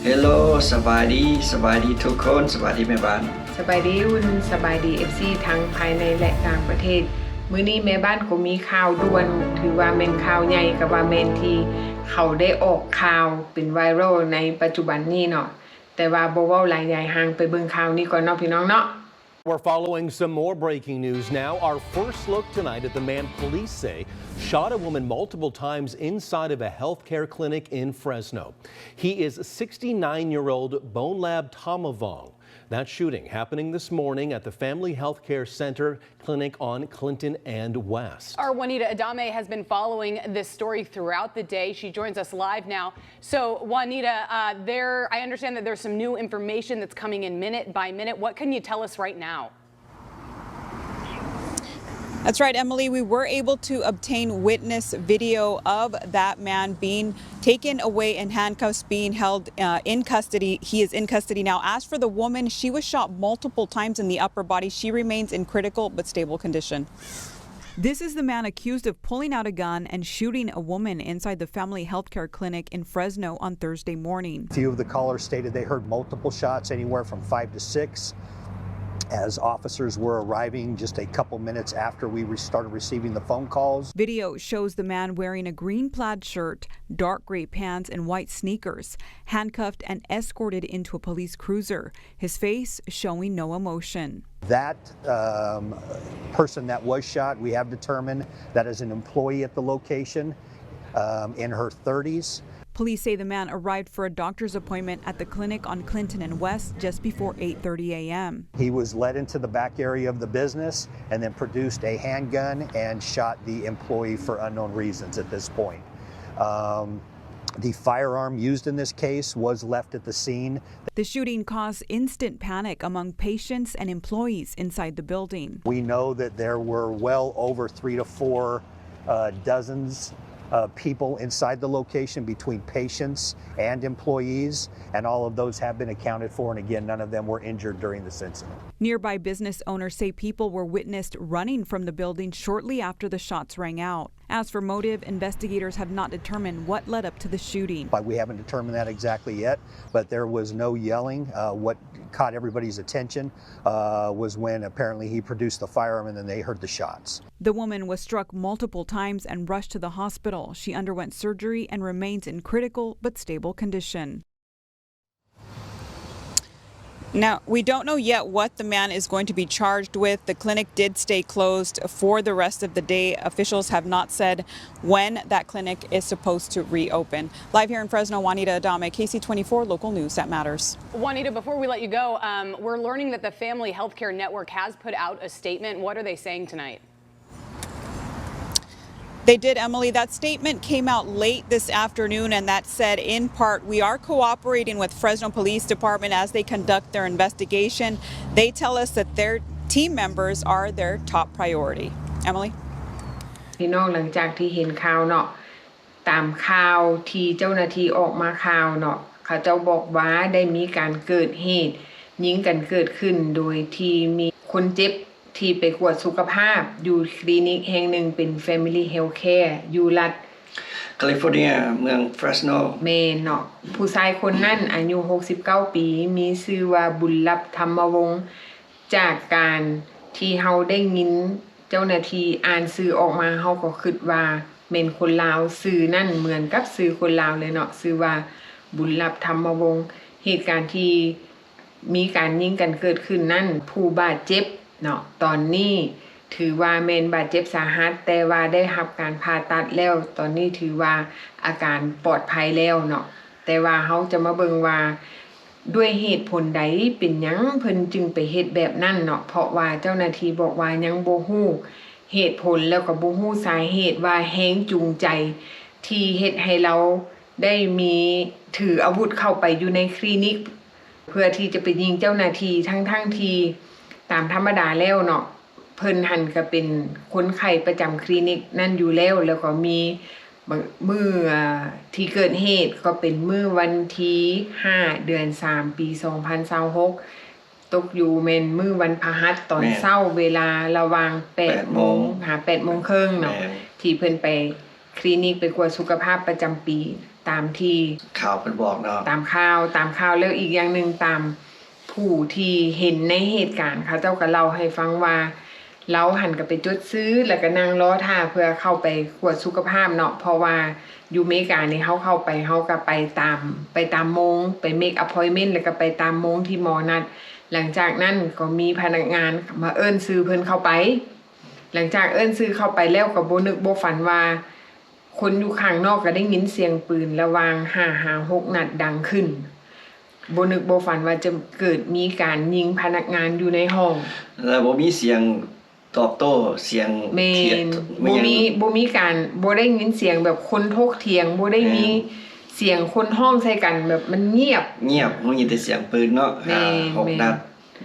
ເຮລໂລ ສະບາຍດີ ສະບາຍດີທຸກຄົນ ສະບາຍດີແມ່ບ້ານ ສະບາຍດີອຸ່ນ ສະບາຍດີເອັຟຊີທັງພາຍໃນ ແລະ ຕ່າງປະເທດ. ມື້ນີ້ແມ່ບ້ານກໍມີຂ່າວດ່ວນ ຖືວ່າແມ່ນຂ່າວໃຫຍ່ກໍວ່າແມ່ນ ທີ່ເຂົາໄດ້ອອກຂ່າວເປັນໄວຣັລໃນປັດຈຸບັນນີ້ເນາະ. ແຕ່ວ່າບໍ່ເວົ້າຫຼາຍຍາຍຫ່າງ ໄປເບິ່ງຂ່າວນີ້ກ່ອນເນາະ ພີ່ນ້ອງເນາະ. We're following some more breaking news now. Our first look tonight at the man police say shot a woman multiple times inside of a healthcare clinic in Fresno. He is sixty-nine-year-old Bonelab Tamavong. That shooting happening this morning at the Family Healthcare Center clinic on Clinton and West. Our Juanita Adame has been following this story throughout the day. She joins us live now. So, Juanita, uh, there, I understand that there's some new information that's coming in minute by minute. What can you tell us right now? That's right, Emily. We were able to obtain witness video of that man being taken away in handcuffs, being held, uh, in custody. He is in custody now. As for the woman, she was shot multiple times in the upper body. She remains in critical but stable condition. This is the man accused of pulling out a gun and shooting a woman inside the Family Healthcare Clinic in Fresno on Thursday morning. Few of the callers stated they heard multiple shots, anywhere from five to six, as officers were arriving just a couple minutes after we re-, started receiving the phone calls. Video shows the man wearing a green plaid shirt, dark gray pants, and white sneakers, handcuffed and escorted into a police cruiser, his face showing no emotion. That, um, person that was shot, we have determined that is an employee at the location, um, in her thirties. Police say the man arrived for a doctor's appointment at the clinic on Clinton and West just before eight thirty a.m. He was led into the back area of the business and then produced a handgun and shot the employee for unknown reasons at this point. Um, the firearm used in this case was left at the scene. The shooting caused instant panic among patients and employees inside the building. We know that there were well over three to four, uh, dozens of people inside the location between patients and employees, and all of those have been accounted for, and again, none of them were injured during this incident. Nearby business owners say people were witnessed running from the building shortly after the shots rang out. As for motive, investigators have not determined what led up to the shooting. But we haven't determined that exactly yet, but there was no yelling. Uh, what caught everybody's attention, uh, was when apparently he produced the firearm and then they heard the shots. The woman was struck multiple times and rushed to the hospital. She underwent surgery and remains in critical but stable condition. Now, we don't know yet what the man is going to be charged with. The clinic did stay closed for the rest of the day. Officials have not said when that clinic is supposed to reopen. Live here in Fresno, Juanita Adame, K C twenty-four, local news that matters. Juanita, before we let you go, um, we're learning that the Family Healthcare Network has put out a statement. What are they saying tonight? They did, Emily. That statement came out late this afternoon, and that said, in part, "We are cooperating with Fresno Police Department as they conduct their investigation. They tell us that their team members are their top priority." Emily? ພີ່ນ້ອງ ຫຼັງຈາກທີ່ເຫັນຂ່າວເນາະ ຕາມຂ່າວທີ່ເຈົ້າໜ້າທີ່ອອກມາຂ່າວເນາະ ເຂົາເຈົ້າບອກວ່າໄດ້ມີການເກີດເຫດຍິງກັນເກີດຂຶ້ນ ໂດຍທີ່ມີຄົນເຈັບ ທີ່ໄປກວດສຸຂະພາບຢູ່ຄລີນິກແຫ່ງໜຶ່ງເປັນ Family Healthcare ຢູ່ລັດ California ເມືອງ Fresno. ແມ່ນເນາະ. ຜູ້ຊາຍຄົນນັ້ນອາຍຸຫົກສິບເກົ້າປີ ມີຊື່ວ່າ ບຸນລັບ ທຳມະວົງ. ຈາກການທີ່ເຮົາໄດ້ຍິນເຈົ້າໜ້າທີ່ອ່ານຊື່ອອກມາ ເຮົາກໍຄິດວ່າແມ່ນຄົນລາວ. ຊື່ນັ້ນເໝືອນກັບຊື່ຄົນລາວເລີຍເນາະ, ຊື່ວ່າ ບຸນລັບ ທຳມະວົງ. ເຫດການທີ່ ມີການຍິງກັນເກີດຂຶ້ນນັ້ນ, ຜູ້ບາດເຈັບເນາະ ຕອນນີ້ຖືວ່າແມ່ນບາດເຈັບສາຫັດ, ແຕ່ວ່າໄດ້ຮັບການຜ່າຕັດແລ້ວ, ຕອນນີ້ຖືວ່າອາການປອດໄພແລ້ວເນາະ. ແຕ່ວ່າເຮົາຈະມາເບິ່ງວ່າ ດ້ວຍເຫດຜົນໃດ ເປັນຫຍັງເພິ່ນຈຶ່ງໄປເຮັດແບບນັ້ນເນາະ, ເພາະວ່າເຈົ້າໜ້າທີ່ບອກວ່າຍັງບໍ່ຮູ້ເຫດຜົນ ແລ້ວກໍບໍ່ຮູ້ສາເຫດວ່າແຮງຈູງໃຈທີ່ເຮັດໃຫ້ລາວ ໄດ້ມີຖືອາວຸດເຂົ້າໄປຢູ່ໃນຄລີນິກ ເພື່ອທີ່ຈະໄປຍິງເຈົ້າໜ້າທີ່ ທັງໆທີ່ຕາມທຳມະດາແລ້ວເນາະ ເພິ່ນຫັ້ນກະເປັນຄົນໄຂ້ປະຈຳຄລີນິກນັ້ນຢູ່ແລ້ວ ແລ້ວກໍມີມື້ ອາ ທີ່ເກີດເຫດກໍເປັນມື້ວັນທີຫ້າ ເດືອນສາມ ປີສອງພັນຊາວຫົກ ຕົກຢູ່ແມ່ນມື້ວັນພະຫັດຕອນເຊົ້າ ເວລາລະຫວ່າງແປດໂມງຫາແປດໂມງເຄິ່ງເນາະ ທີ່ເພິ່ນໄປຄລີນິກໄປກວດສຸຂະພາບປະຈຳປີ. ຕາມທີ່ຂ່າວເພິ່ນບອກເນາະ ຕາມຂ່າວ ຕາມຂ່າວ ແລ້ວອີກຢ່າງໜຶ່ງ ຕາມຜູ້ທີ່ເຫັນໃນເຫດການ ເຂົາເຈົ້າກໍເລົ່າໃຫ້ຟັງວ່າ ລາວຫັ້ນກໍໄປຈົດຊື່ ແລ້ວກໍນັ່ງລໍຖ້າເພື່ອເຂົ້າໄປກວດສຸຂະພາບເນາະ ເພາະວ່າຢູ່ເມການີ້ ເຮົາເຂົ້າໄປ ເຮົາກໍໄປຕາມ ໄປຕາມໂມງ ໄປ make appointment ແລ້ວກໍໄປຕາມໂມງທີ່ໝໍນັດ. ຫຼັງຈາກນັ້ນກໍມີພະນັກງານມາເອີ້ນຊື່ເພິ່ນເຂົ້າໄປ. ຫຼັງຈາກເອີ້ນຊື່ເຂົ້າໄປແລ້ວ ກໍບໍ່ນຶກບໍ່ຝັນວ່າ ຄົນຢູ່ຂ້າງນອກກໍໄດ້ຍິນສຽງປືນລະຫວ່າງຫ້າຫາຫົກນັດດັງຂຶ້ນ. ບໍ່ນຶກບໍ່ຝັນວ່າຈະເກີດມີການຍິງພະນັກງານຢູ່ໃນຫ້ອງ ແລະ ບໍ່ມີສຽງຕອບໂຕ້ ສຽງ ແມ່ນ ຖຽງ ບໍ່ມີ ບໍ່ມີການ ບໍ່ໄດ້ຍິນສຽງແບບຄົນຖົກຖຽງ ບໍ່ໄດ້ມີ ແມ່ນ ສຽງຄົນຮ້ອງໃສ່ກັນ ແບບມັນງຽບ ງຽບ ຮູ້ຍິນແຕ່ສຽງປືນເນາະ ແມ່ນ ຫ້າຫົກ ແມ່ນ ນັດ.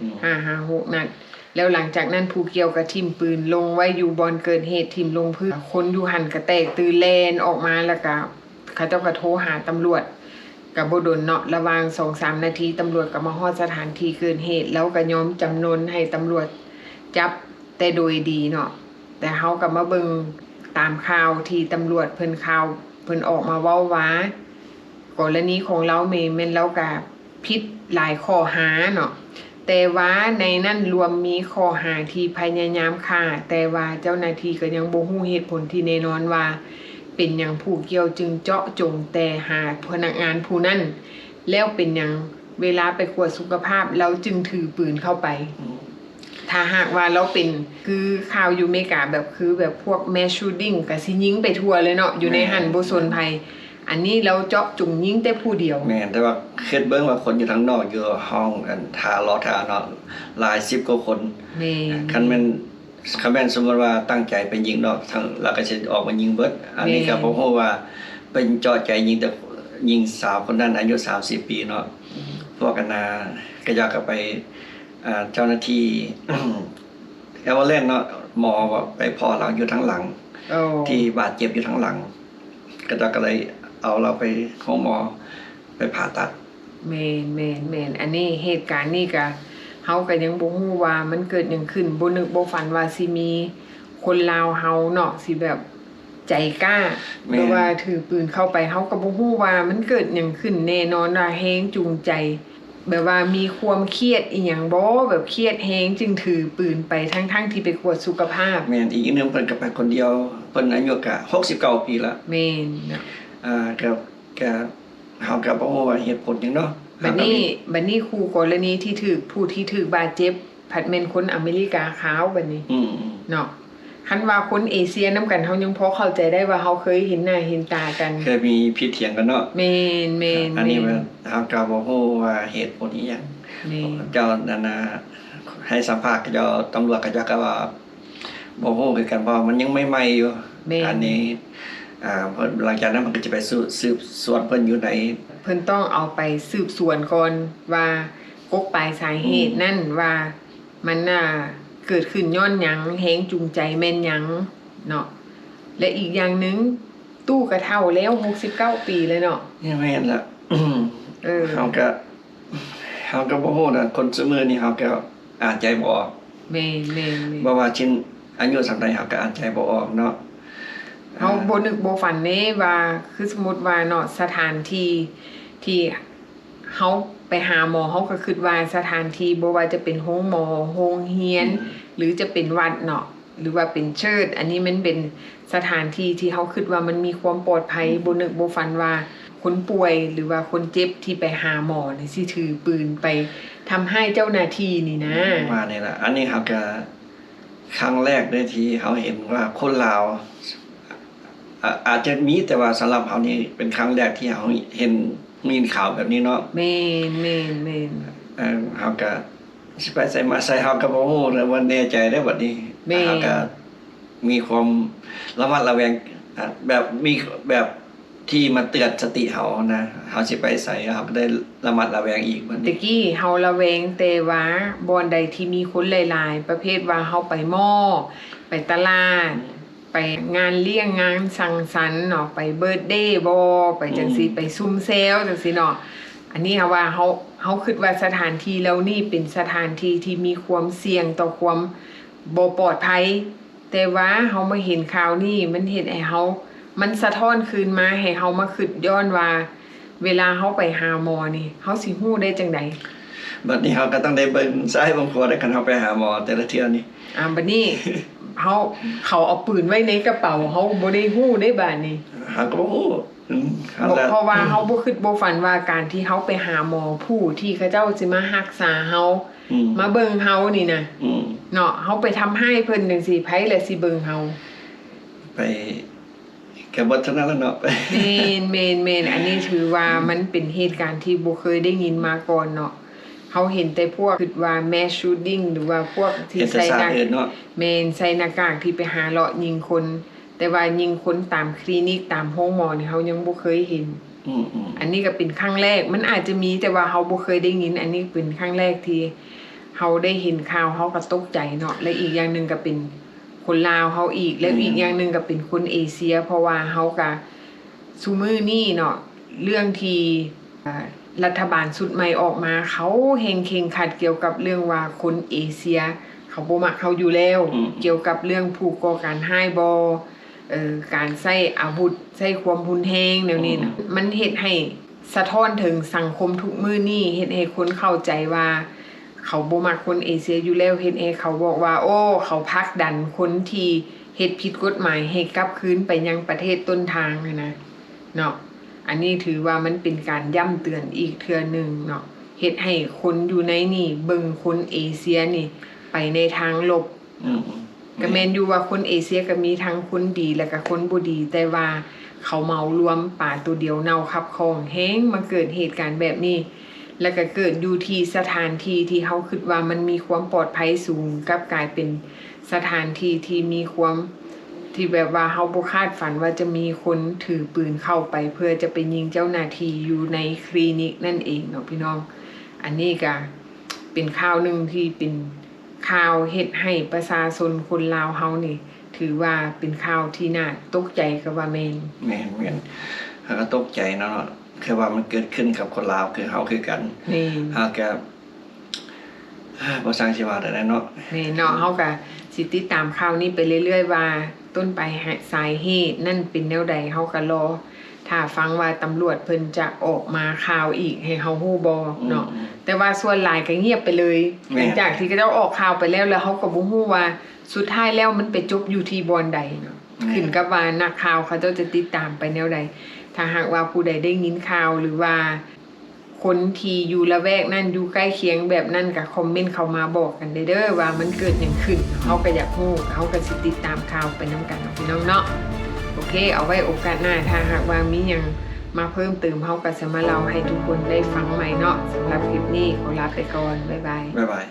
ອືມ ຫ້າຫາຫົກນັດ ແລ້ວຫຼັງຈາກນັ້ນຜູ້ກ່ຽວກໍຖິ້ມປືນລົງໄວ້ຢູ່ບ່ອນເກີດເຫດ ຖິ້ມລົງພື້ນ ຄົນຢູ່ຫັ້ນກໍແຕກຕື່ນແລ່ນອອກມາ ແລ້ວກໍເຂົາເຈົ້າກໍໂທຫາຕຳຫຼວດ ກໍບໍ່ດົນເນາະ ລະຫວ່າງສອງສາມນາທີ ຕຳຫຼວດກໍມາຮອດສະຖານທີ່ເກີດເຫດ ລາວກໍຍອມຈຳນົນໃຫ້ຕຳຫຼວດຈັບແຕ່ໂດຍດີເນາະ ແຕ່ເຮົາກໍມາເບິ່ງຕາມຂ່າວທີ່ຕຳຫຼວດເພິ່ນ ຂ່າວເພິ່ນອອກມາເວົ້າວ່າ ກໍລະນີຂອງລາວແມ່ນ ແມ່ນລາວກະຜິດຫຼາຍຂໍ້ຫາເນາະ ແຕ່ວ່າໃນນັ້ນລວມມີຂໍ້ຫາທີ່ພະຍາຍາມຂ້າ ແຕ່ວ່າເຈົ້າໜ້າທີ່ກໍຍັງບໍ່ຮູ້ເຫດຜົນທີ່ແນ່ນອນວ່າ ເປັນຫຍັງຜູ້ກ່ຽວຈຶ່ງເຈາະຈົງແຕ່ຫາພະນັກງານຜູ້ນັ້ນ ແລ້ວເປັນຫຍັງເວລາໄປກວດສຸຂະພາບ ລາວຈຶ່ງຖືປືນເຂົ້າໄປ. ອືມ ຖ້າຫາກວ່າລາວເປັນ ຄືຂ່າວຢູ່ເມກາ ແບບ ຄືແບບພວກ mass shooting ກໍຊິຍິງໄປທົ່ວເລີຍເນາະ ຢູ່ໃນຫັ້ນ ແມ່ນ ບໍ່ສົນໃຜ. ອັນນີ້ລາວເຈາະຈົງຍິງແຕ່ຜູ້ດຽວ. ແມ່ນ ແຕ່ວ່າຄິດເບິ່ງວ່າຄົນຢູ່ທາງນອກ ຢູ່ຫ້ອງ ອັນ ຖ້າລໍຖ້າເນາະ ຫຼາຍສິບກວ່າຄົນ. ແມ່ນ ຄັນແມ່ນ ຄັນແມ່ນສົມມຸດວ່າຕັ້ງໃຈໄປຍິງເນາະ ທາງ ລາວກໍຊິອອກມາຍິງເບິດ. ອັນນີ້ກໍ ແມ່ນ ບໍ່ຮູ້ວ່າເປັນເຈາະໃຈຍິງ ແຕ່ຍິງສາວຄົນນັ້ນອາຍຸສາມສິບປີເນາະ. ອືມ ພວກ ອັນນ່າ ກະຢາກະໄປ ອ່າ ເຈົ້າໜ້າທີ່ ambulance ເນາະ ໝໍໄປພໍ້ລາວຢູ່ທາງຫຼັງ ໂອ້ ທີ່ບາດເຈັບຢູ່ທາງຫຼັງ ເຂົາເຈົ້າກໍເລີຍເອົາລາວໄປໂຮງໝໍ ໄປຜ່າຕັດ. ແມ່ນໆໆ ອັນນີ້ ເຫດການນີ້ກະ ເຮົາກະຍັງບໍ່ຮູ້ວ່າມັນເກີດຫຍັງຂຶ້ນ ບໍ່ນຶກບໍ່ຝັນວ່າຊິມີຄົນລາວເຮົາເນາະ ຊິແບບ ໃຈກ້າ ແມ່ນ ຫຼືວ່າຖືປືນເຂົ້າໄປ ເຮົາກໍບໍ່ຮູ້ວ່າມັນເກີດຫຍັງຂຶ້ນແນ່ນອນ ວ່າແຮງຈູງໃຈ ແບບວ່າມີຄວາມຄຽດອີ່ຫຍັງບໍ່ ແບບຄຽດແຮງຈຶ່ງຖືປືນໄປ ທັງໆທີ່ໄປກວດສຸຂະພາບ. ແມ່ນ ອີກໜຶ່ງເພິ່ນກໍໄປຄົນດຽວ ເພິ່ນອາຍຸກໍຫົກສິບເກົ້າປີລະ. ແມ່ນເນາະ ອ່າ ກໍ ກໍ ເຮົາກໍບໍ່ຮູ້ວ່າເຫດຜົນຫຍັງເນາະ. ບັດນີ້ ບັດນີ້ຄູ່ກໍລະນີທີ່ຖືກ ຜູ້ທີ່ຖືກບາດເຈັບ ພັດແມ່ນຄົນອາເມລິກາຂາວບັດນີ້ ອືມ ເນາະ. ຄັນວ່າຄົນເອເຊຍນຳກັນ ເຮົາຍັງພໍເຂົ້າໃຈໄດ້ວ່າເຮົາເຄີຍເຫັນໜ້າເຫັນຕາກັນ ເຄີຍມີຜິດຖຽງກັນເນາະ. ແມ່ນໆໆ ອັນນີ້ແມ່ນ ເຮົາກໍບໍ່ຮູ້ວ່າເຫດຜົນອີ່ຫຍັງ. ແມ່ນ ເຈົ້ານັ້ນນະ ໃຫ້ສຳພາດເຂົາເຈົ້າ ຕຳຫຼວດເຂົາເຈົ້າກໍວ່າບໍ່ຮູ້ຄືກັນ ເພາະວ່າມັນຍັງໃໝ່ໆຢູ່. ແມ່ນ ອັນນີ້ ອ່າ ເພິ່ນ ຫຼັງຈາກນັ້ນເພິ່ນກໍຈະໄປສືບ ສືບສວນເພິ່ນຢູ່ໃນ ເພິ່ນຕ້ອງເອົາໄປສືບສວນກ່ອນວ່າ ກົກປາຍສາເຫດນັ້ນ ອືມ ວ່າມັນ ອ່າ ເກີດຂຶ້ນຍ້ອນຫຍັງ ແຮງຈູງໃຈແມ່ນຫຍັງເນາະ. ແລະ ອີກຢ່າງໜຶ່ງ ຕູ້ກະເຖົ້າແລ້ວ ຫົກສິບເກົ້າປີແລ້ວເນາະ. ແມ່ນລະ ເອີ ເຮົາກະ ເຮົາກະບໍ່ຮູ້ນະ ຄົນຊຸມື້ນີ້ເຮົາກະອ່ານໃຈບໍ່ອອກ. ແມ່ນໆໆ ບໍ່ວ່າຊິອາຍຸສ່ຳໃດ ເຮົາກະອ່ານໃຈບໍ່ອອກເນາະ. ເຮົາ ອ່າ ບໍ່ນຶກບໍ່ຝັນເດ້ວ່າ ຄືສົມມຸດວ່າເນາະ ສະຖານທີ່ທີ່ ເຮົາໄປຫາໝໍ ເຮົາກໍຄິດວ່າສະຖານທີ່ ບໍ່ວ່າຈະເປັນໂຮງໝໍ ໂຮງຮຽນ ອືມ ຫຼືຈະເປັນວັດເນາະ ຫຼືວ່າເປັນເຊີດ ອັນນີ້ມັນເປັນສະຖານທີ່ທີ່ເຮົາຄິດວ່າມັນມີຄວາມປອດໄພ. ອືມ ບໍ່ນຶກບໍ່ຝັນວ່າຄົນປ່ວຍ ຫຼືວ່າຄົນເຈັບທີ່ໄປຫາໝໍນີ້ ຊິຖືປືນໄປທຳຮ້າຍເຈົ້າໜ້າທີ່ນີ້ນະ. ອືມ ວ່ານີ້ລະ ອັນນີ້ເຮົາກໍ ຄັ້ງແລກເດ້ທີ່ເຮົາເຫັນວ່າຄົນລາວ ອາ ອາດຈະມີ ແຕ່ວ່າສຳລັບເຮົານີ້ເປັນຄັ້ງແລກທີ່ເຮົາເຫັນ ໄດ້ຍິນຂ່າວແບບນີ້ເນາະ. ແມ່ນໆໆ ເອີ ເຮົາກະຊິໄປໃສມາໃສ ເຮົາກະບໍ່ຮູ້ ແລ້ວບໍ່ແນ່ໃຈເດ້ບັດນີ້. ແມ່ນ ເຮົາກະມີຄວາມລະມັດລະແວງ ອາ ແບບ ມີແບບ ທີ່ມາເຕືອນສະຕິເຮົານະ ເຮົາຊິໄປໃສ ເຮົາກໍໄດ້ລະມັດລະແວງອີກບັດນີ້. ແຕ່ກີ້ເຮົາລະແວງແຕ່ວ່າບ່ອນໃດທີ່ມີຄົນຫຼາຍໆ ປະເພດວ່າເຮົາໄປມໍ ໄປຕະຫຼາດ ອືມ ໄປງານລ້ຽງງານສັງສັນເນາະ ໄປເບີດເດບໍ ໄປຈັ່ງຊີ້ ອືມ ໄປຊຸມແຊວຈັ່ງຊີ້ເນາະ. ອັນນີ້ເຮົາວ່າ ເຮົາ ເຮົາຄິດວ່າສະຖານທີ່ເຫຼົ່ານີ້ເປັນສະຖານທີ່ທີ່ມີຄວາມສ່ຽງຕໍ່ຄວາມບໍ່ປອດໄພ. ແຕ່ວ່າເຮົາມາເຫັນຂ່າວນີ້ ມັນເຮັດໃຫ້ເຮົາ ມັນສະທ້ອນຄືນມາໃຫ້ເຮົາມາຄິດຍ້ອນວ່າ ເວລາເຮົາໄປຫາໝໍນີ້ ເຮົາຊິຮູ້ໄດ້ຈັ່ງໃດ? ບັດນີ້ເຮົາກໍຕ້ອງໄດ້ເບິ່ງຊ້າຍເບິ່ງຂວາເດ້ ຄັນເຮົາໄປຫາໝໍແຕ່ລະເທື່ອນີ້. ອ່າ ບັດນີ້ເຮົາ ເຂົາເອົາປືນໄວ້ໃນກະເປົາ ເຮົາບໍ່ໄດ້ຮູ້ເດ້ບາດນີ້ ເຮົາກໍບໍ່ຮູ້. ອືມ ເພາະວ່າເຮົາບໍ່ຄິດບໍ່ຝັນວ່າການທີ່ເຮົາໄປຫາໝໍຜູ້ທີ່ເຂົາເຈົ້າຊິມາຮັກສາເຮົາ ອືມ ມາເບິ່ງເຮົານີ້ນະ ອືມ ເນາະ ເຮົາໄປທຳຮ້າຍເພິ່ນຈັ່ງຊີ້ ໃຜລະຊິເບິ່ງເຮົາ? ໄປ ກະເບິດເທົ່ານັ້ນລະເນາະ. ແມ່ນໆໆ ອັນນີ້ຖືວ່າມັນເປັນເຫດການທີ່ບໍ່ເຄີຍໄດ້ຍິນມາກ່ອນເນາະ. ເຮົາເຫັນແຕ່ພວກ ຄິດວ່າ mass shooting ຫຼືວ່າພວກທີ່ໃສ່ໜ້າ ເຮັດແຕ່ຊາດອື່ນເນາະ. ແມ່ນ ໃສ່ໜ້າກາກທີ່ໄປຫາເລາະຍິງຄົນ ແຕ່ວ່າຍິງຄົນຕາມຄລີນິກ ຕາມໂຮງໝໍນີ້ ເຮົາຍັງບໍ່ເຄີຍເຫັນ. ອືມໆ ອັນນີ້ກໍເປັນຄັ້ງແລກ ມັນອາດຈະມີ ແຕ່ວ່າເຮົາບໍ່ເຄີຍໄດ້ຍິນ. ອັນນີ້ເປັນຄັ້ງແລກທີ່ເຮົາໄດ້ເຫັນຂ່າວ ເຮົາກໍຕົກໃຈເນາະ ແລະ ອີກຢ່າງໜຶ່ງກໍເປັນ ຄົນລາວເຮົາອີກ ແລ້ວ ແມ່ນ ອີກຢ່າງໜຶ່ງກໍເປັນຄົນເອເຊຍ ເພາະວ່າເຮົາກະ ຊຸມື້ນີ້ເນາະ ເລື່ອງທີ່ ເອີ ລັດຖະບານຊຸດໃໝ່ອອກມາ ເຂົາແຮ່ງເຄັ່ງຄັດກ່ຽວກັບເລື່ອງວ່າຄົນເອເຊຍເຂົາບໍ່ມັກເຮົາຢູ່ແລ້ວ ອືມ ກ່ຽວກັບເລື່ອງຜູ້ກໍ່ການຮ້າຍບໍ ເອີ ການໃຊ້ອາວຸດ ໃຊ້ຄວາມຮຸນແຮງແນວນີ້ນະ ອືມ ມັນເຮັດໃຫ້ ສະທ້ອນເຖິງສັງຄົມທຸກມື້ນີ້ ເຮັດໃຫ້ຄົນເຂົ້າໃຈວ່າເຂົາບໍ່ມັກຄົນເອເຊຍຢູ່ແລ້ວ ເຮັດໃຫ້ເຂົາບອກວ່າ ໂອ້ ເຂົາຜັກດັນຄົນທີ່ເຮັດຜິດກົດໝາຍໃຫ້ກັບຄືນໄປຍັງປະເທດຕົ້ນທາງຫັ້ນນະເນາະ. ອັນນີ້ຖືວ່າມັນເປັນການຢ້ຳເຕືອນອີກເທື່ອໜຶ່ງເນາະ ເຮັດໃຫ້ຄົນຢູ່ໃນນີ້ເບິ່ງຄົນເອເຊຍນີ້ໄປໃນທາງລົບ. ອືມໆ ກໍແມ່ນຢູ່ວ່າຄົນເອເຊຍກໍມີທັງຄົນດີ ແລະກໍຄົນບໍ່ດີ ແຕ່ວ່າເຂົາເໝົາລວມປາໂຕດຽວເນົ່າຄັບຂອງ ແຮ່ງມາເກີດເຫດການແບບນີ້ ແລະກໍເກີດຢູ່ທີ່ສະຖານທີ່ທີ່ເຮົາຄິດວ່າມັນມີຄວາມປອດໄພສູງ ກັບກາຍເປັນສະຖານທີ່ທີ່ມີຄວາມ ທີ່ແບບວ່າເຮົາບໍ່ຄາດຝັນວ່າຈະມີຄົນຖືປືນເຂົ້າໄປ ເພື່ອຈະໄປຍິງເຈົ້າໜ້າທີ່ຢູ່ໃນຄລີນິກນັ້ນເອງເນາະພີ່ນ້ອງ. ອັນນີ້ກໍເປັນຂ່າວໜຶ່ງທີ່ເປັນ ຂ່າວເຮັດໃຫ້ປະຊາຊົນຄົນລາວເຮົານີ້ ຖືວ່າເປັນຂ່າວທີ່ໜ້າຕົກໃຈກໍວ່າແມ່ນ. ແມ່ນໆ ເຮົາກໍຕົກໃຈເນາະ ຄືວ່າມັນເກີດຂຶ້ນກັບຄົນລາວຄືເຮົາຄືກັນ. ແມ່ນ ເຮົາກໍ ບໍ່ຊ່າງຊິວ່າແນວໃດເນາະ. ແມ່ນເນາະ ເຮົາກໍຊິຕິດຕາມຂ່າວນີ້ໄປເລື້ອຍໆ ວ່າຕົ້ນປາຍສາເຫດນັ້ນເປັນແນວໃດ ເຮົາກໍລໍຖ້າຟັງວ່າຕຳຫຼວດເພິ່ນຈະອອກມາຂ່າວອີກໃຫ້ເຮົາຮູ້ບໍ່ເນາະ. ອືມໆ ແຕ່ວ່າສ່ວນຫຼາຍກໍງຽບໄປເລີຍ ແມ່ນ ຫຼັງຈາກທີ່ເຂົາເຈົ້າອອກຂ່າວໄປແລ້ວ ແລ້ວເຮົາກໍບໍ່ຮູ້ວ່າສຸດທ້າຍແລ້ວມັນໄປຈົບຢູ່ທີ່ບ່ອນໃດເນາະ. ແມ່ນ ຂຶ້ນກັບວ່ານັກຂ່າວເຂົາເຈົ້າຈະຕິດຕາມໄປແນວໃດ. ຖ້າຫາກວ່າຜູ້ໃດໄດ້ຍິນຂ່າວ ຫຼືວ່າຄົນທີ່ຢູ່ລະແວກນັ້ນ ຢູ່ໃກ້ຄຽງແບບນັ້ນ ກໍຄອມເມັນເຂົ້າມາບອກກັນແດ່ເດີ ວ່າມັນເກີດຫຍັງຂຶ້ນ ເຮົາກໍຢາກຮູ້ ເຮົາກໍຊິຕິດຕາມຂ່າວໄປນຳກັນເນາະ ພີ່ນ້ອງເນາະ. ໂອເຄ ເອົາໄວ້ໂອກາດໜ້າ ຖ້າຫາກວ່າມີຫຍັງມາເພີ່ມເຕີມ ເຮົາກໍຈະມາເລົ່າໃຫ້ທຸກຄົນໄດ້ຟັງໃໝ່ເນາະ. ສຳລັບຄລິບນີ້ຂໍລາໄປກ່ອນ ບາຍບາຍ ບາຍບາຍ.